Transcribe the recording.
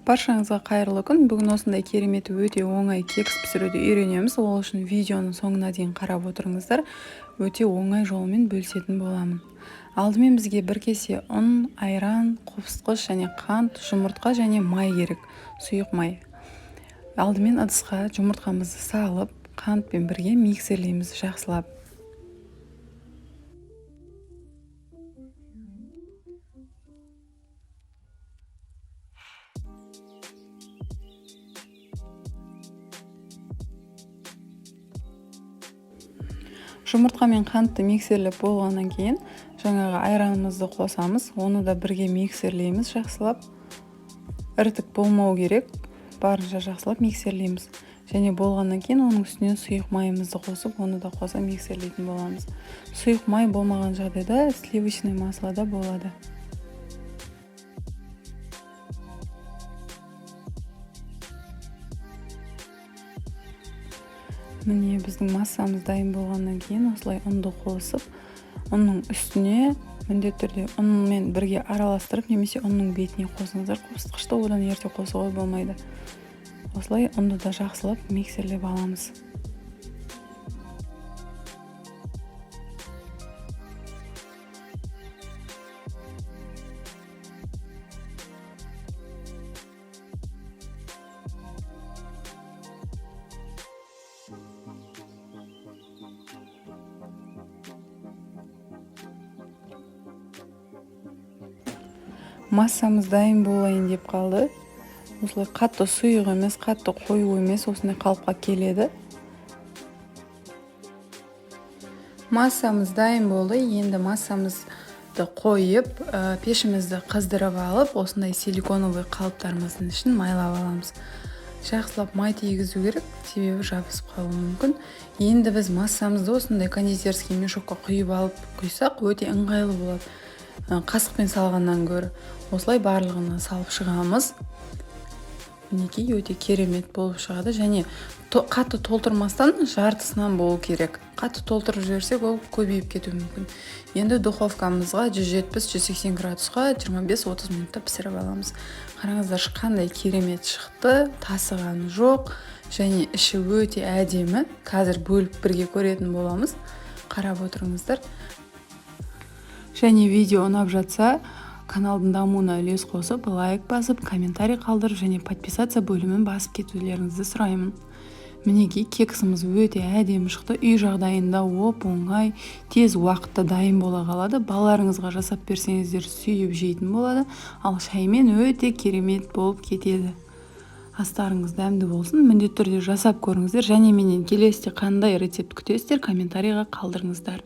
Баршаңызға қайырлы күн. Бүгін осындай керемет, өте оңай кекс пісіруді үйренеміз. Ол үшін видеоның соңына дейін қарап отырыңыздар. Өте оңай жолмен бөлісетін боламын. Алдымен бізге бір кесе ұн, айран, қопсытқыш және қант, жұмыртқа және май керек, сұйық май. Алдымен ыдысқа жұмыртқамызды салып, қантпен бірге миксерлейміз жақсылап. Жұмыртқа мен қантты миксерлеп болғаннан кейін жаңағы айранымызды қосамыз. Оны да бірге миксерлейміз жақсылап. Ірітік болмау керек, барынша жақсылап миксерлейміз. Және болғаннан кейін оның үстіне сұйық майымызды қосып, оны да қоса миксерлейтін боламыз. Сұйық май болмаған жағдайда сливочный масло да болады. Міне, біздің массамыз дайын болғаннан кейін осылай ұнды қосып, ұнның үстіне міндетті түрде ұнмен бірге араластырып немесе ұнның бетіне қосыңыздар қопсытқышты, одан ерте қосуға болмайды. Осылай ұнды да жақсылап миксерлеп аламыз. Массамыз дайын болайын деп қалды. Осылай қатты сұйық емес, қатты қою емес, осындай қалыпқа келеді. Массамыз дайын болды. Енді массамызды қойып, пешімізді қыздырып алып, осындай силиконовый қалыптарымыздың ішін майлап аламыз. Жақсылап май тигізу керек, себебі жабысып қалуы мүмкін. Енді біз массамызды осындай кондитерский мешокқа құйып алып құйсақ, өте ыңғайлы болады. Қасықпен салғаннан гөрі. Осылай барлығына салып шығамыз. Мінекей, өте керемет болып шығады. Және қатты толтырмастан жартысынан болу керек. Қатты толтырып жіберсек, ол көбейіп кетуі мүмкін. Енді духовкамызға 170-180 градусқа 25-30 минутта пісіріп аламыз. Қараңыздаршы, қандай керемет шықты, тасыған жоқ және іші өте әдемі. Қазір бөліп бірге көретін боламыз. Қарап отырыңыздар. Және видео ұнап жатса, каналдың дамуына үлес қосып, лайк басып, комментарий қалдырып және подписаться бөлімін басып кетулеріңізді сұраймын. Мінекей, кексіміз өте әдемі шықты. Үй жағдайында оп-оңай, тез уақытта дайын бола қалады. Балаларыңызға жасап берсеңіздер, сүйіп жейтін болады. Ал шаймен өте керемет болып кетеді. Астарыңыз дәмді болсын, міндетті түрде жасап көріңіздер. Және менен келесіде қандай рецепт күтесіздер, комментарийға қалдырыңыздар.